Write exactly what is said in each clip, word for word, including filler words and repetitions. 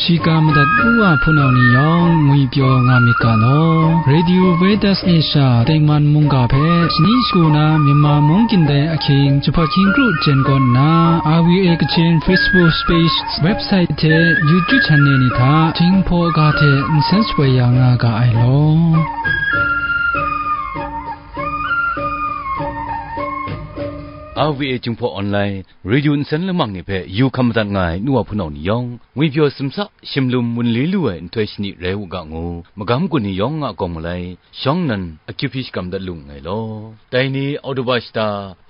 Shiga madat u a hpunau ni yawng ngwi pyaw nga myit ga law. Radio Veritas Asia tengman mungga hpe shani shagu na Myanmar mung gindai ahkying jahpawt hkying kru jen kaw nna, R V A Kachin Facebook page, website hte YouTube channel ni hta Jinghpaw ga hte nsen shapoi ya nga ga ai law. R V A Jinghpaw Online Radio nsen lamang ni hpe yu hkam madat nga ai nu wa hpunau ni yawng, ngwipyaw simsa shimlum wunli lu ai nhtoi shani rai u ga ngu, magam gun ni yawng a gawng malai, shawng nnan akyu hpyi shakam dat lu nngai law. Dai ni Oktoba shata,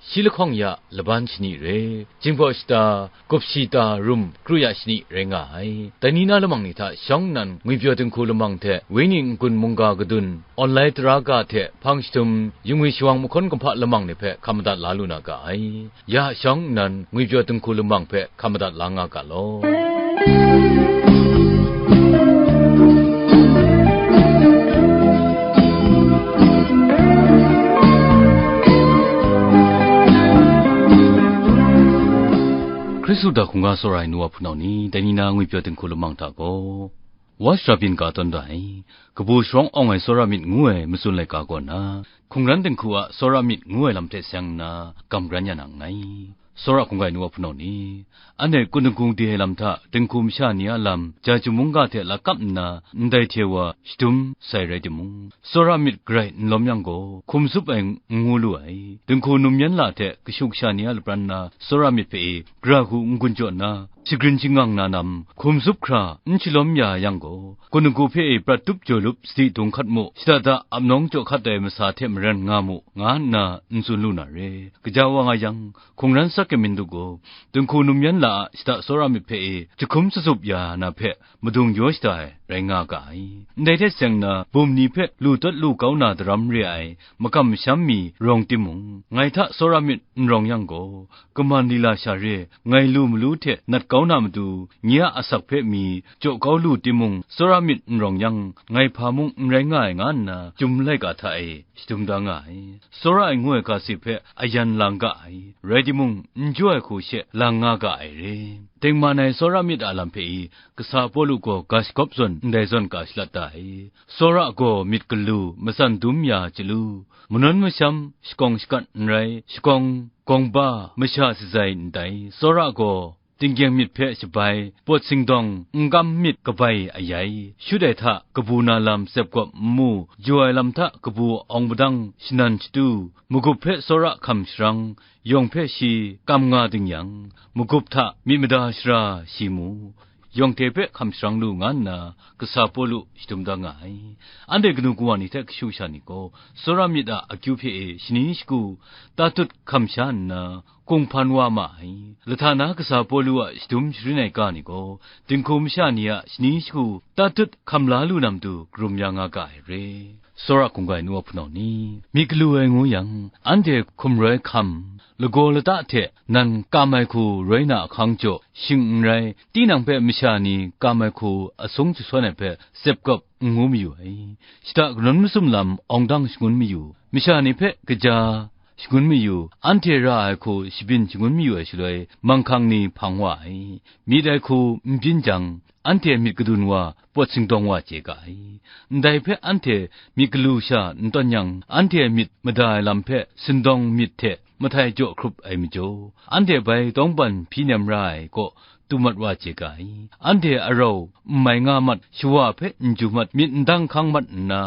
shi lahkawng ya laban shani re, Jinghpaw shata, gup shata rum kru ya shani rai nga ai. Dai ni na lamang ni hta shawng nnan ngwipyaw dinghku lamang hte wenyi n-gun mungga kadun online tara ga hte hpang shadum, yingwi shawang mahkawn kumhpa lamang ni hpe hkam madat la lu na ga ai. Ya shawng nnan ngwipyaw dinghku lamang hpe hkam madat la nga ga law. Hkristu da hkungga tsawra ai nu wa hpunau ni, dai ni na ngwipyaw dinghku lamang hta gaw, Watch Rabin ga tawn da ai, kabu sharawng awng ai tsawra myit ngu ai matsun laika kaw na, hkungran dinghku a tsawra myit ngu ai lam hte seng nna, gam ran ya na nngai. Tsawra hkungga ai nu wa hpunau ni, anhte kun dinghku de ai lam hta, dinghku masha ni a lam, ja chyum mungga hte lakap nna, ndai hte wa shadum sai rai timung, tsawra myit garai n lawm yang gaw, hkum zup ai n ngu lu ai. Dinghku num yan la hte kashu kasha ni a lapran na tsawra myit hpe e, gara hku n gun jaw nna, shagrin shangang na nam, hkum zup hkra n shalawm ya yang gaw, kun dinghku hpe e prat tup jaw lup sadi dung hkat mu, shada da ap nawng jaw hkat ai masa hte maren nga mu, nga nna n tsun lu na re. Gaja wa nga yang, hkungran sak kamin du gaw, dinghku num yan la a shada tsawra myit hpe e jahkum sasup ya na hpe madung yaw shada ai rai nga ga ai. Ndai hte seng na, bum ni hpe lu tawt lu kau na daram re ai makam masham mi rawng timung, ngai hta tsawra myit n rawng yang gaw, kaman lila sha re ngai lu malu hte nat kau na matu, nye a asak hpe mi jaw kau lu timung, tsawra myit n rawng yang, ngai hpa mung n rai nga ai, nga nna, chyum laika hta e shadum da nga ai. Tsawra ai ngu ai ga se hpe ayan lang ga ai, rai timung, n jaw ai hku she lang nga ga ai re. Tengman ai tsawra myit a lam hpe i, kasa Pawlu gaw ga shagawp zawn ndai zawn ga shalat da ai. Tsawra gaw myit galu, matsan dum ya chyalu, manawn masham, shakawng shakat n rai, shakawng, gawng ba, masha sazai ndai, tsawra gaw, tinggyeng myit hpe shabai, pawt singdawng, n kam myit kabai ayai, shut ai hta kabu na lam tsep gawp n mu, jaw ai lam hta kabu awng padang shanan shatu, magup hpe tsawra hkam sharang, yawng hpe shi kam nga ding yang, magup hta myit mada shara shi mu, yawng hte hpe hkam sharang lu, nga nna kasa Pawlu shadum da nga ai. Anhte kanu kawa ni hte kashu kasha ni gaw, tsawra myit a akyu hpe e shani shagu tatut hkam sha nna, kunghpan wa ma ai. Lahta na kasa Pawlu a shadum sharin ai ga ni gaw, dinghku masha ni a shani shagu tatut hkam la lu na matu karum ya nga ga ai re. Tsawra hkungga ai nu a hpunau ni, myit galu ai ngu yang, anhte hkum roi hkam, lagaw lata hte nan kam ai hku roi na ahkang jaw, shing n rai, tinang hpe masha ni kam ai hku asung jasawn ai hpe tsep gawp n ngu mayu ai. Shada kanawn masum lam awng dang shangun mayu, masha ni hpe kaja shangun mayu, anhte ra ai hku shabyin shangun mayu ai shaloi, manghkang ni hpang wa ai. Myit ai hku n byin jang, anhte myit kadun wa, pawt singdawng wa chye ga ai. Ndai hpe anhte myit galu sha n tawn yang, anhte myit mada ai lam hpe sindawng myit hte mahtai jaw hkrup ai majaw, anhte bai tawngban hpyi nem ra ai kaw tu mat wa chye ga ai. Anhte arau n mai nga mat, shawa hpe n ju mat, myit n dang hkang mat nna,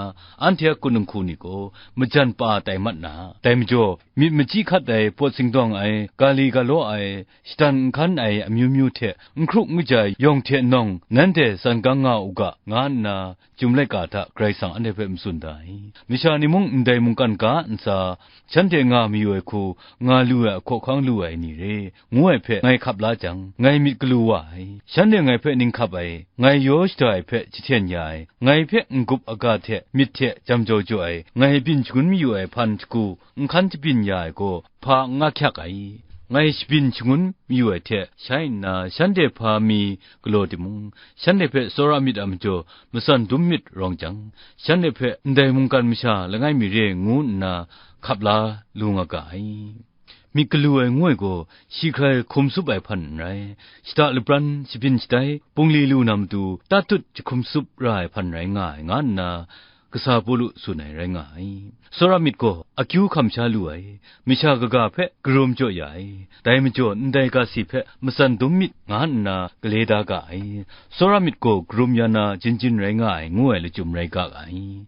anhte a kun dinghku ni gaw majan pa tai mat na, dai majaw, myit machyi hkat ai, pawt singdawng ai, gali galaw ai, shadan n hkan ai amyu myu hte n hkru n kaja ai yawng hte nawng, nanhte tsan gang nga u ga, nga nna, Chyum laika hta Karai Kasang anhte hpe matsun da ai. Masha ni mung ndai mungkan ga ntsa, shanhte nga mayu ai hku, nga lu ai, ahkaw ahkang lu ai ni re, ngu ai hpe ngai hkap la jang, ngai myit galu wa ai. Shanhte ngai hpe ning hkap ai, ngai yaw shada ai hpe jahten ya ai, ngai hpe n-gup aga hte myit hte jam jaw jaw ai, ngai byin shangun mayu ai hpan shagu, n hkan jabyin ya ai gaw, hpa n ahkyak ai. Ngai shabyin shangun mayu ai hte shai nna, shanhte hpa mi galaw timung, shanhte hpe tsawra myit a majaw matsan dum myit rawng jang, shanhte hpe ndai mungkan masha langai mi re ngu nna hkap la lu nga ga ai. myit galu ai ngu ai gaw, shi hkrai hkum tsup ai hpan n rai, shada lapran, shabyin shadai, bungli lu na matu, tatut jahkum tsup ra ai hpan rai nga ai, nga nna, kasa Pawlu tsun ai rai nga ai. Tsawra myit gaw akyu hkam sha lu ai, masha kaga hpe karum jaw ya ai, dai majaw ndai ga si hpe matsan dum myit nga nna gale da ga ai. Tsawra myit gaw karum ya na jin jin rai nga ai, ngu ai lachyum rai ga ai.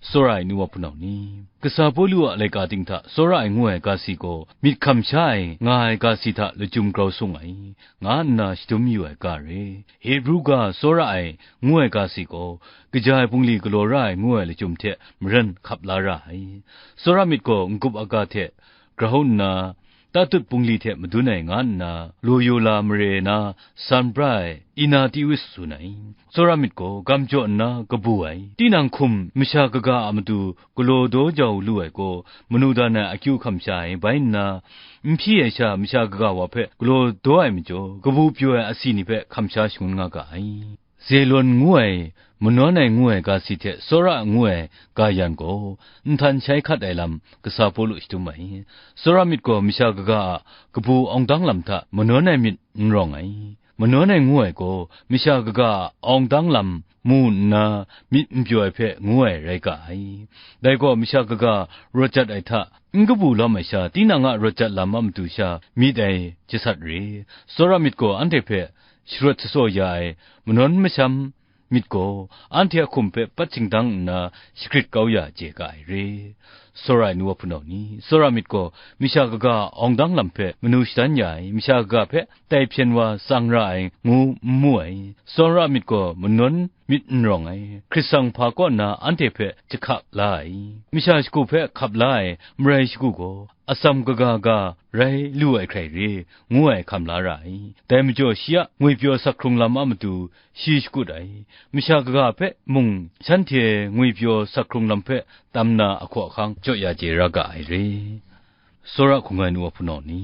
Tsawra ai nu wa hpunau ni, kasa Pawlu a laika ting hta tsawra ai ngu ai ga si gaw myit hkam sha ai nga ai ga si hta lachyum grau sung ai, nga nna shadum yu ai ga re. Hebru ga tsawra ai ngu ai ga si gaw, kaja ai bungli galaw ra ai ngu ai lachyum hte maren hkap la ra ai. Tsawra myit gaw n-gup aga hte grau nna, tatut bungli hte madun ai nga nna, Loyola mare na san pra ai Inatius tsun ai. Tsawra myit gaw gam jaw nna kabu ai, tinang hkum masha kaga a matu galaw daw jau lu ai gaw, manu dan ai akyu hkam sha ai, bai nna, n hpyi ai sha masha kaga wa hpe galaw daw ai majaw, kabu pyaw ai asi ni hpe hkam sha shangun nga ga ai. Zelon ngu ai, manawn ai ngu ai ga si hte tsawra ngu ai ga yan gaw, nhtan shai hkat ai lam kasa Pawlu shadum ai. Tsawra myit gaw masha kaga a kabu awng dang lam hta manawn ai myit n rawng ai. Manawn ai ngu ai gaw, masha kaga a awng dang lam mu nna myit n pyaw ai hpe ngu ai rai ga ai. Dai gaw, masha kaga rawt jat ai hta n kabu lawm ai sha, tinang a rawt jat lam a matu sha myit ai jasat re. Tsawra myit gaw anhte hpe sharawt shasaw ya ai manawn masham myit gaw, anhte a hkum hpe pat shingdang nna shagrit kau ya chye ga ai re. Tsawra ai nu wa hpunau ni, tsawra myit gaw masha kaga a awng dang lam hpe manu shadan ya ai, masha kaga hpe tai hpyen wa tsang ra ai ngu n mu ai. Tsawra myit gaw manawn myit n rawng ai, Hkrit sang hpa kaw nna anhte hpe jahka la ai, masha shagu hpe hkap la ai marai shagu gaw, atsam kaga ga rai lu ai hkrai re, ngu ai hkam la ra ai. Dai majaw shi a ngwipyaw sak hkrung lam a matu shi shakut ai, masha kaga hpe mung shanhte ngwipyaw sak hkrung lam hpe tam na ahkaw ahkang jaw ya chye ra ga ai re. Tsawra hkungga ai nu wa hpunau ni,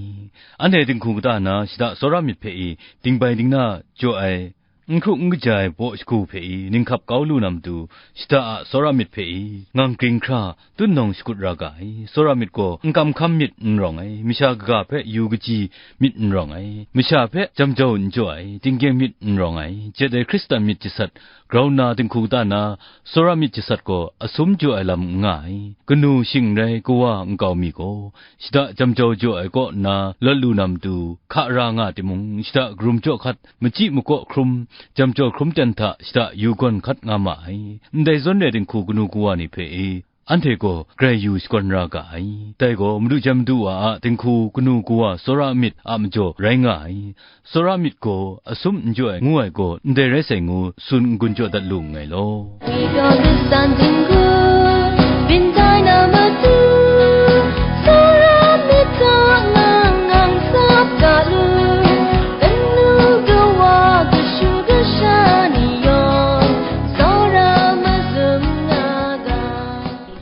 anhte dinghku kata na shada tsawra myit hpe i dingbai dingna jaw ai, n hkru n kaja ai baw shagu hpe i ninghkap kau lu na matu, shada a tsawra myit hpe i ngang gring hkra tut nawng shakut ra ga ai. Tsawra myit gaw n kam hkam myit n rawng ai, masha kaga hpe yu kaji myit n rawng ai, masha hpe jam jau n jaw ai, tinggyeng myit n rawng ai, jet ai Hkristan myit jasat grau nna dinghku kata na, tsawra myit jasat gaw asum jaw ai lam n nga ai. Kanu shing n rai kawa nkau mi gaw, shada jam jau jaw ai kaw nna lawt lu na matu, hka ra nga timung, shada karum jaw hkat, machyi makaw hkrum, jam jau hkrum ten hta shada yu gawn hkat nga ma ai. Ndai zawn re dinghku kanu kawa ni hpe e, anhte gaw grai yu shakawn ra ga ai. Dai gaw, Madu jan Madu wa a dinghku kanu kawa tsawra myit a majaw rai nga ai. Tsawra myit gaw asum n jaw ai ngu ai gaw ndai rai sai ngu tsun n-gun jaw dat lu nngai law.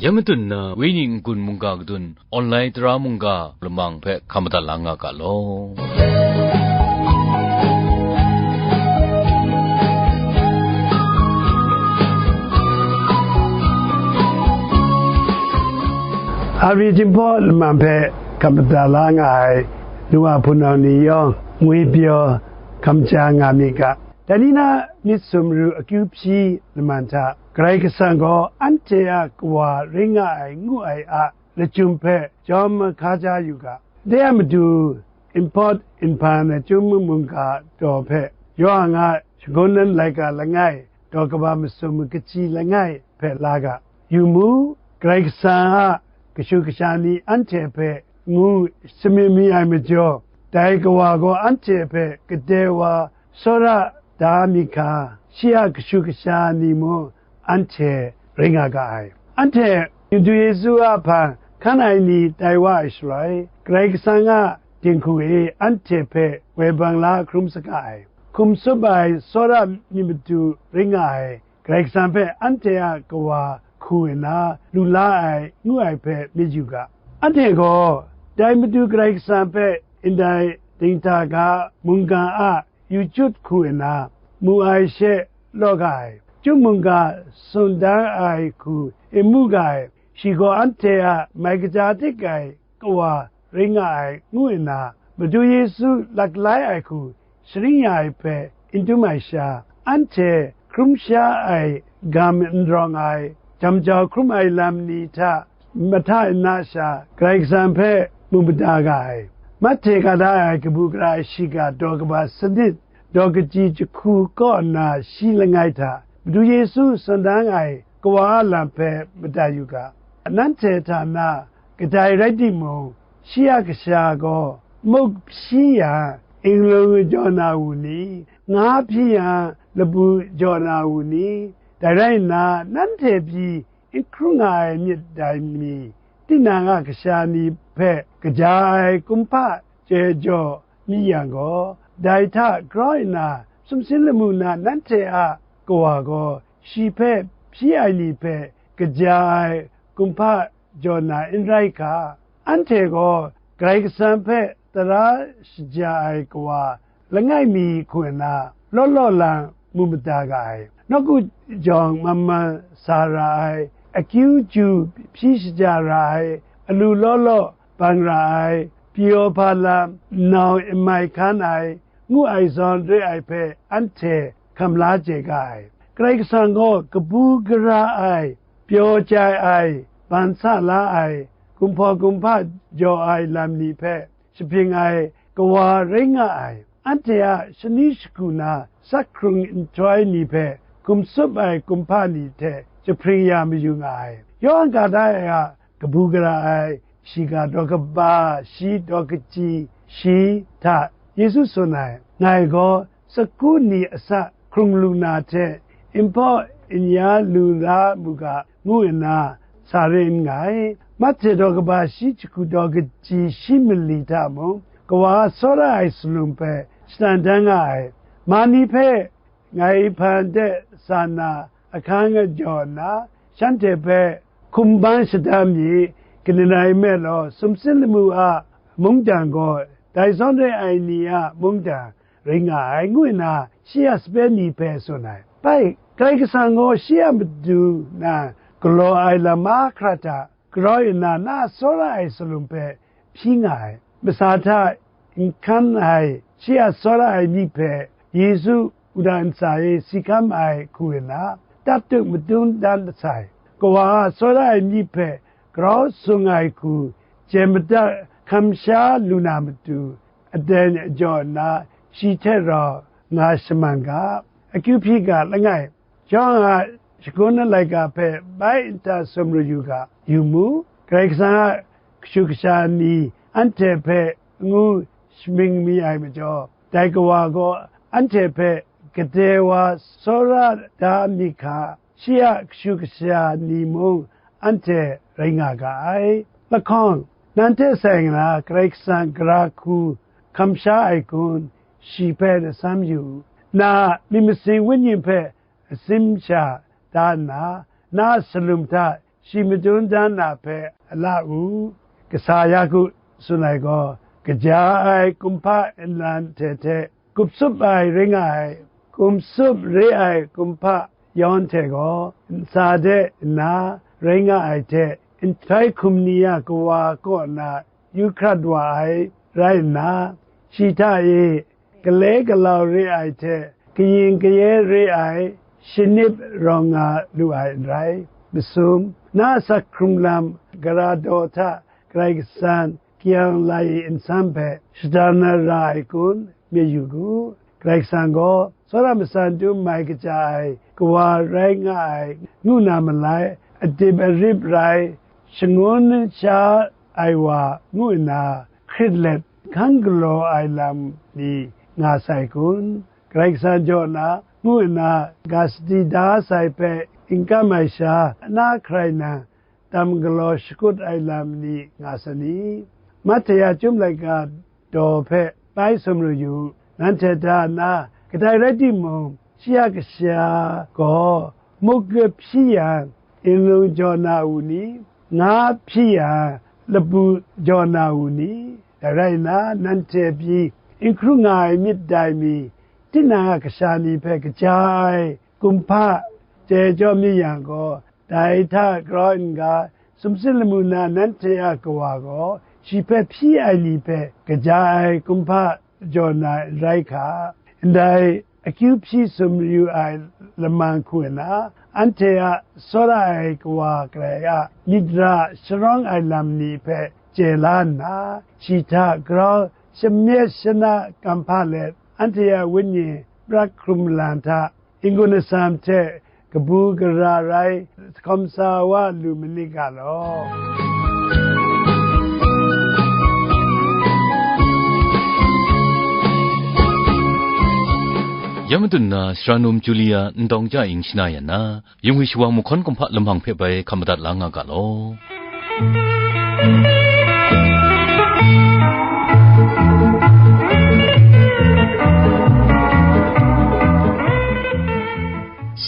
ยังไม่ตุนนะ วินิงกุลมุงกา กระดุน ออนไลน์ตรามุงกา ละมังเพ่ คำตัดลางากาโล อารีจิมพ่อละมังเพ่ คำตัดลางาย นัวพูนเอานิยอง งุยเปียว คำจางามิกะ แต่นี้นะ มิตรสมรู้อคิวพีละมันทะ ไกรกระสังก็อันเทอะกว่าเร่งง่าย งูไออะ ละจุมเพ่ จอมคาจาอยู่กะ เดียมาดู import import นะจุมมุงกาดอเพ่ ยอหางะ ชกุนนั้นไลกาละง่าย ดอกกบามาสมกะจีละง่าย เพ่ลากะ อยู่มู ไกรกระสังอะ กะชูกะชานีอันเทเพ่ งู สมิมีไอมาจ่อ แต่กว่าก็อันเทเพ่ กะเดวา โซระ ดามิคา ชีอะกะชูกะชานีมู อันเทเร่งอากาไอ อันเท ยูดูเยซูอาพา คันไอนีไตว่าไอสลอย ไกรกระสังอะ เตียงคูเอ อันเทเพ่ เวบังลาครุมสกาไอ คุมสุบาย โซระมีประตูเร่งอาย ไกรกระสังเพ่ อันเทอะกว่า คูเอนา ลูลาไอ งูไอเพ่ มีอยู่กะ อันเทก็ ไดมาดูไกรกระสังเพ่ อินไดติงตากา มุงกาอะ ယူจุดခုအင်နာ မူအိုင်ရှဲလော့ဂိုင် ကျူမုန်ကစွန်ဒန်းအိုင်ခုအင်မူဂိုင် ရှီဂော်အန်တေအမိုင်ကကြာတစ်ဂိုင်ကဝါ rai nga ai, ngu nna, Madu Yesu laklai ai hku sharin ya ai hpe n dum ai sha, anhte hkrum sha ai gam n rawng ai, jam jau hkrum ai lam ni hta mahta n na sha, Karai Kasang hpe mu mada ga ai. Mahte ga da ai kabu gara ai shiga daw kaba sanit, daw kaji jahku kaw nna shi langai hta Madu Yesu sawn dang ai Kawa a lam hpe madat yu ga. Nanhte hta na kadai rai timung, shi a kasha gaw muk hpyi yang, inglung jaw na wu ni? Nga hpyi yang, labu jaw na wu ni? Dai rai nna, nanhte pyi n hkru nga ai myit dai mi, tinang a kasha ni hpe kaja ai kumhpa chye jaw mi yang gaw, dai hta grau nna sumsing lamu na nanhte a Kawa gaw shi hpe hpyi ai ni hpe kaja ai kumhpa jaw na n rai hka. Anhte gaw Karai Kasang hpe tara shaja ai Kawa langai mi hku nna law law lang mu mada ga ai. Nawku jawng man man sa ra ai, akyu ju hpyi shaja ra ai, alu law law bang ra ai, pyaw hpa lam, nau n mai hkan ai, ngu ai zawn re ai hpe anhte hkam la chye ga ai. Karai Kasang gaw kabu gara ai, pyaw chyai ai, ban sa la ai, gumhpaw gumhpa jaw ai lam ni hpe jahpring ai Kawa rai nga ai. Anhte a shani shagu na sak hkrung nhtoi ni hpe hkum tsup ai kumhpa ni hte jahpring ya mayu nga ai. Yawhan ga da ai a kabu gara ai shiga daw kaba shi daw kaji shi hta Yesu tsun ai, ngai gaw sagu ni asak hkrung lu na hte n hpaw n ya lu la mu ga, ngu nna sa re nngai. Mahte daw kaba shi jahku daw kaji shi mali hta mung, Kawa tsawra ai salum hpe shatan dan nga ai. Mani hpe ngai hpan de sa na ahkang jaw nna, shanhte hpe hkum ban shada mi, kaning rai nme law, sumsing lamu a mungdan gaw dai zawn re ai ni a mungdan rai nga ai, ngu nna shi a sape ni hpe tsun ai. Bai, Karai Kasang gaw shi a matu na galaw ai lam mahkra hta grau nna, na tsawra ai salum hpe hpyi nga ai. Masa hta n hkan ai shi a tsawra ai myit hpe Yesu wudang ntsa e si hkam ai hku nna, tap tup madun dan sai, Kawa a tsawra ai myit hpe grau sung ai hku, jen madat hkam sha lu na matu, aten ajaw nna shi hte rau nga shaman ga, akyu hpyi ga langai, Yawhan a shagun ai laika hpe bai nta sumru yu ga, yu mu, Karai Kasang a kashu kasha ni anhte hpe ngu shamying mi ai majaw, dai Kawa gaw anhte hpe gade wa tsawra da mi hka, shi a kashu kasha ni mung anhte rai nga ga ai. Lahkawng, nanhte sai nna Karai Kasang gara hku hkam sha ai kun, shi hpe rasam yu u. Na myit masin wenyi hpe asim sha da nna, na salum hta shi madun dan na hpe ala u. Kasa Yaku tsun ai gaw, kaja ai kumhpa nnan hte hte, gumtsup ai rai nga ai, gumtsup re ai kumhpa yawn hte gaw ntsa de nna rai nga ai hte, nhtoi hkum ni a kawa kaw na yu hkrat wa ai rai nna, shi hta e gale galau re ai hte, kayin kaye re ai shanip rawng nga lu ai n rai. Masum, na asak hkrung lam gara daw hta Karai Kasang kyang lai nsan hpe shada na ra ai kun, myit yu gu. Karai Kasang gaw tsawra matsan dum mai kaja ai Kawa rai nga ai ngu na malai, adip arip rai, shangun sha ai wa ngu nna hkrit let hkan galaw ai lam ni nga sai kun? Karai Kasang jaw na ngu nna ga sadi da sai hpe n kam ai sha, na hkrai nang dam galaw shakut ai lam ni nga sai ni? Mahte a Chyum laika daw hpe bai sumru yu, nanhte da na kadai rai timung, shi a kasha gaw muk hpyi yang, inlung jaw na u ni? Nga hpyi yang, labu jaw na u ni? Dai rai nna, nanhte pyi n hkru nga ai myit dai mi, tinang a kasha ni hpe kaja ai kumhpa chye jaw mi yang gaw, dai hta grau n ga, sumsing lamu na nanhte a Kawa gaw shi hpe hpyi ai ni hpe kaja ai kumhpa jaw na rai hka. Ndai akyu hpyi sum yu ai lamang hku nna, anhte a tsawra ai kawa garai a myit ra sharawng ai lam ni hpe chye la nna, shi hta grau shamyet shana kam hpa let, anhte a wenyi prat hkrum malang hta n-gun atsam hte kabu gara rai hkawm sa wa lu ma ni ga law. Ya matut nna, Sara Num Julia Ndawng Ja Ing shana yan na, Yungwi Shawang Mahkawn Kumhpa lamang hpe bai hkam madat la nga ga law.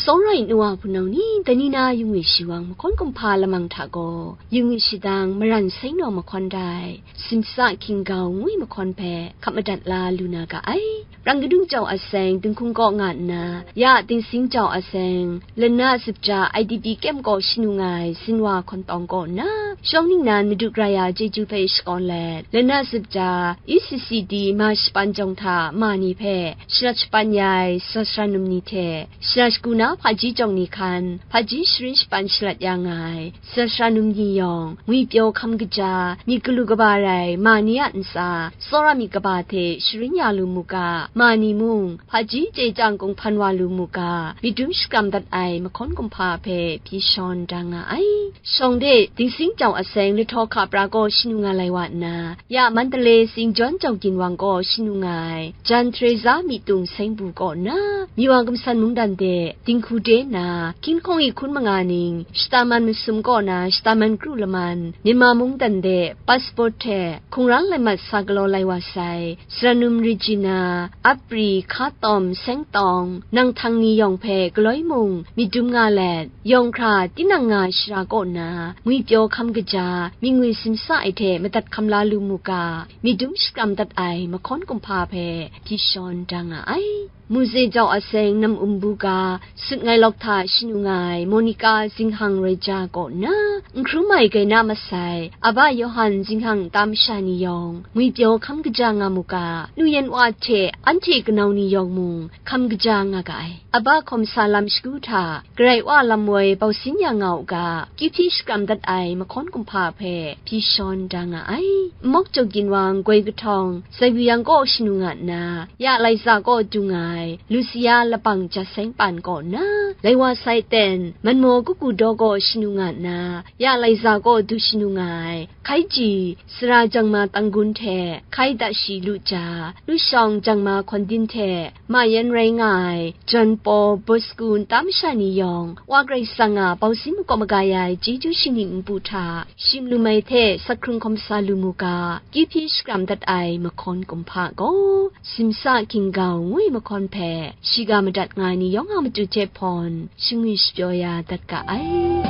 Sawrai nu wa hpunau ni, dai ni na Yungwi Shawang Mahkawn Kumhpa lamang hta gaw, Yungwi Shadang Maran Seng Naw Mahkawn dai, Simsa Hkinggau ngwi mahkawn hpe hkap madat la lu na ga ai. Rang kadung jau a seng dinghkung kaw nga nna, ya Dingsing jau a seng, Lana Sipja I D P kyem kaw shanu nga ai Zinwa hkawntawng kaw nna, shawng ningnan Madu Karai a chyeju hpe shakawn let, Lana Sipja E C C D ma shapan jawng hta ma ni hpe sharat shapan ya ai sasara num ni hte, shara shagu na hpaji jawng ni hkan hpaji sharin shapan shalat ya nga ai sasara num ni yawng, ngwipyaw hkam kaja, myit galu kaba rai ma ni a ntsa, tsawra myit kaba hte sharin ya lu mu ga, ma ni mung, hpaji chye chyang kunghpan wa lu mu ga, myit dum shakram dat ai mahkawn kumhpa hpe hpyi shawn da nga ai. Shawng de, Dingsing jau a seng Lahtaw Hka Pra gaw shanu nga lai wa nna, ya Mandalay Singjawn Jau Ginwang gaw shanu nga ai, Jan Teresa Myitung Seng Bu kaw nna, Miwa Gumsan Mungdan de, Dinghku de na, Hkin Hkawng i hkun manga ning, shata man masum kaw na shata man kru laman, Myanmar mungdan de, passport hte, hkungrang lai mat sa galaw lai wa sai, Sara Num Regina, Apri, Hka Tawm, Seng Tawng, Nang Htang ni yawng hpe galoi mung myit dum nga let, yawng hkra tinang nga shara kaw nna, ngwipyaw hkam kaja, myit ngwi simsa ai hte madat hkam la lu mu ga, myit dum shakram dat ai mahkawn kumhpa hpe hpyi shawn da nga ai. Muzei jau a seng nam um bu ga, Sut Ngai Lawk hta shanu nga ai Monica Zinghang Reja kaw nna, n hkrum ai gaina masai, Aba Yawhan Zinghang nta masha ni yawng, ngwipyaw hkam kaja nga mu ga, nu yan wa hte anhte kanau ni yawng mung, hkam kaja nga ga ai. Aba hkawm sa lam shagu hta, Karai Wa lam woi bausin ya nga u ga, kyu hpyi shakram dat ai mahkawn kumhpa hpe hpyi shawn da nga ai. Nmawk Jaw Ginwang, Goi Kahtawng, Zai Wu Yang kaw shanu nga nna, ya Laiza kaw du nga ai, Lucia Labang Jaseng Pan kaw nna, Laiwa Sai Ten, Manmaw Kuku Daw kaw shanu nga nna, ya Laiza kaw du shanu nga ai, Hkaiji, Sara Jangma Tanggun hte Hkai Dashi Luja, Lushawng Jangma Hkawndin hte ma yan rai nga ai John Paul Bosku nta masha ni yawng, Wa Karai Kasang a bausin makawp maga ya ai chyeju shingni npu hta, shim lu mai hte sak hkrung hkawm sa lu mu ga, kyu hpyi shakram dat ai mahkawn kumhpa gaw, Simsa Hkinggau ngwi mahkawn hpe shiga madat nga ai ni yawng a matu hte hpawn, shingwi shapyaw ya dat ga ai.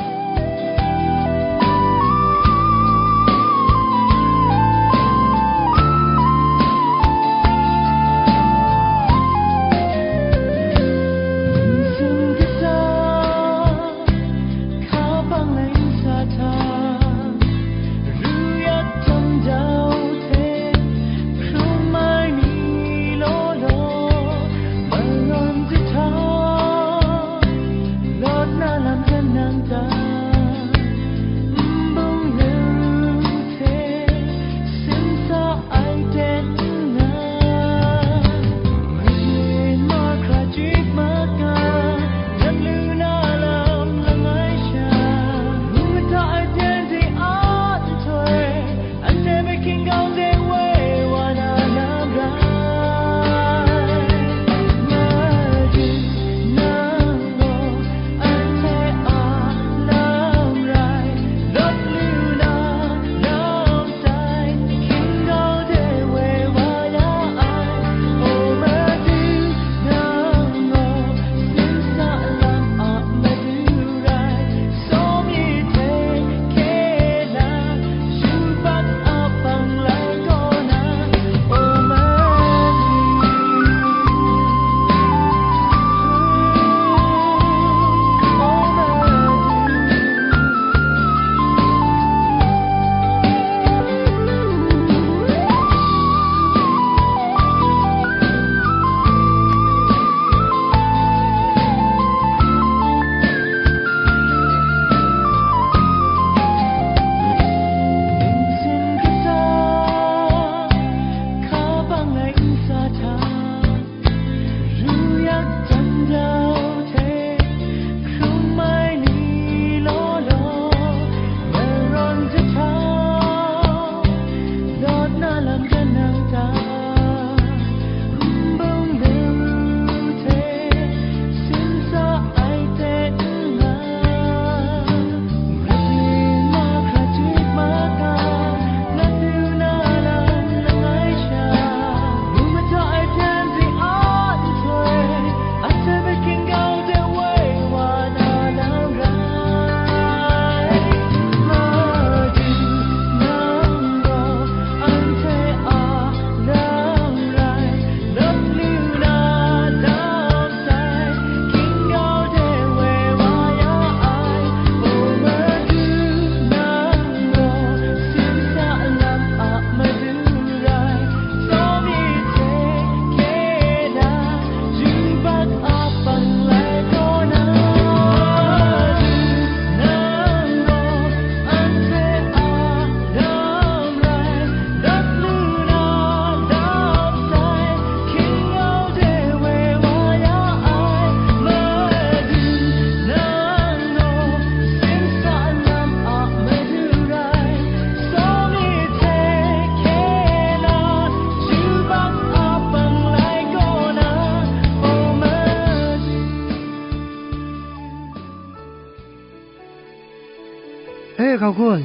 E, hkau hkun.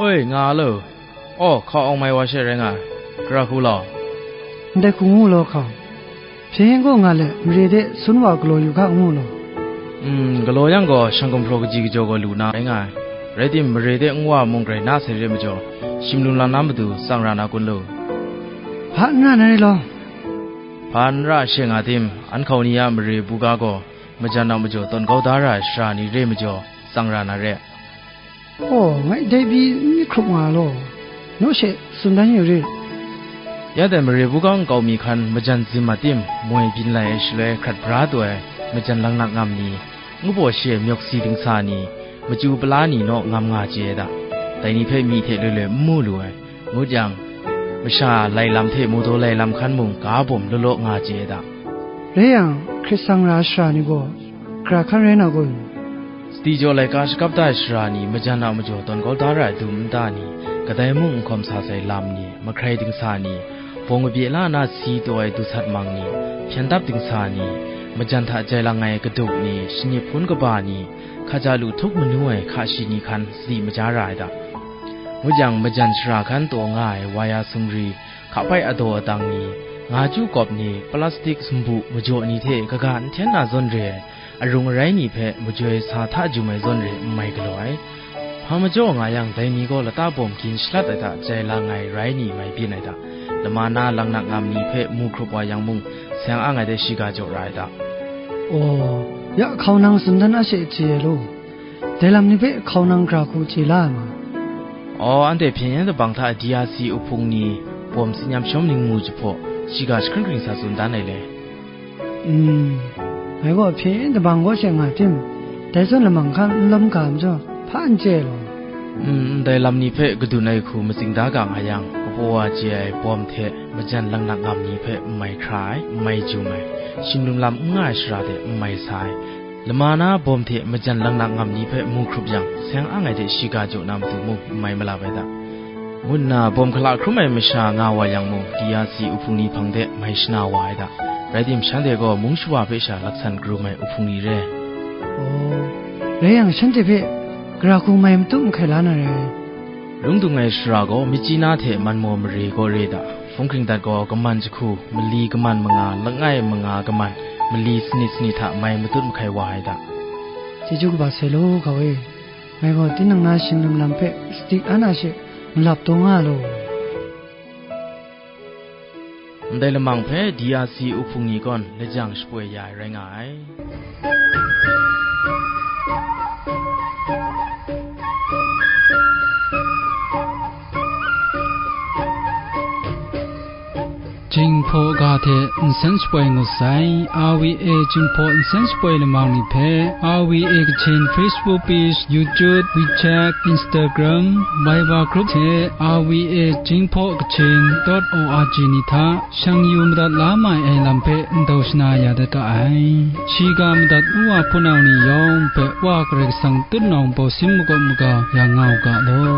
Oi, nga lo. Aw, hkau awng mai wa she rai nga ai. Gara hku law. Ndai hku ngu law hkau. Hpyen yen gaw nga let, mare de sun wa galaw yu hka ngu law. Mm, galaw yang gaw, shang gumhpraw kaji kajaw gaw lu na rai nga ai. Rai tim, mare de nwa mung grai na sai re majaw, shim lum lam na matu tsang ra na kun lo. Hpa n ra na re law. Hpa n ra she nga tim, an hkau ni a mare buga gaw, majan a majaw tawn kau da ra ai shara ni re majaw, tsang ra na re. Aw, ngai dai pyi n myit hkrup nga law, naw she tsun dan yu rit. Ya dai mare buga nkau mi hkan majan zim a tim, moi byin lai ai shaloi hkrat bra taw ai, majan langnak ngam ni, ngu baw shi ai myawk si dingsa ni, machyu pala ni naw ngam nga chye ai da. Dai ni hpe myi hte loi loi n mu lu ai. Ngut yang, masha lai lam hte mawdaw lai lam hkan mung ga bawm law law nga chye ai da. Rai yang, hkrit sang ra ai shara ni gaw, gara hkan rai na kun? Sadi jaw laika shakap da ai shara ni, majan a majaw tawn kau da ra ai dum nta ni, kadai mung n hkawm sa sai lam ni, mahkrai dingsa ni, bawng kabye la na si taw ai dusat mang ni, hpyen dap dingsa ni, majan hta jai lang ai kaduk ni, shanip hpun kaba ni, hkaja lu htup manu ai hka shi ni hkan sadi maja ra ai da. Ngut yang, majan shara hkan taw nga ai waya sumri, hkapai adaw adang ni, nga chyu kawp ni, plastik sumbu majaw ni hte kaga n hten na zawn re ai, arung arai ni hpe majoi sa hta jum ai zawn re n mai galaw ai. Hpa majaw nga yang, dai ni gaw lata bawm gin shalat ai hta jai lang ai rai ni mai byin ai da. Lama na langnak ngam ni hpe mu hkrup wa yang mung, seng ang ai de shiga jaw ra ai da. Aw, ya hkau nang tsun dan a she chye ai law. Dai lam ni hpe hkau nang gara hku chye la ai ma? Aw, anhte hpyen yen dabang hta D R C uhpung ni bawm tsin yam shawm ning mu jahpaw, shiga jahkring hkring sa tsun dan ai le. Mm, ngai gaw hpyen yen dabang kaw she nga tim, dai zawn lamang hkan n lawm ga majaw, hpa n chye law. Mm, ndai lam ni hpe kadun ai hku matsing da ga nga yang, kapaw wa chye ai bawm hte majan langnak ngam ni hpe n mai hkra ai, n mai jum ai, shim lum lam n nga ai shara de n mai sa ai, lama na bawm hte majan langnak ngam ni hpe mu hkrup yang, seng ang ai hte shiga jaw na matu mung n mai malap ai da, ngu nna bawm hkala hkrum ai masha nga wa yang mung, D R C uhpung ni hpang de mai shana wa ai da. Rai tim, shanhte gaw mung shawa hpe sha laksan karum ai uhpung ni re. Aw, rai yang, shanhte hpe gara hku mai matum hkai la na re. Lung dung ai shara gaw, myit chyi na hte man maw mare gaw re da. Hpung hkring dat gaw, kaman jahku, mali kaman manga, langai manga kaman, mali sanit sanit hta mai matut mahkai wa ai da. Chyeju kaba sai law, hkau e. Ngai gaw tinang na shim lum lam hpe sadi an a she malap taw nga law. Ndai lamang hpe D R C uhpung ni gawn lajang shapoi ya ai rai nga ai. Jinghpaw ga hte nsen shapoi ngut sai. R V A Jinghpaw nsen shapoi lamang ni hpe, R V A Kachin Facebook page, YouTube, WeChat, Instagram, Viber group hte R V A Jinghpaw Kachin dot O R G ni hta shang yu madat la mai ai lam hpe ndau shana ya dat ga ai. Shiga madat wa hpunau ni yawng hpe Wa Karai Kasang tutnawng bawsin makawp maga yang nga u ga law.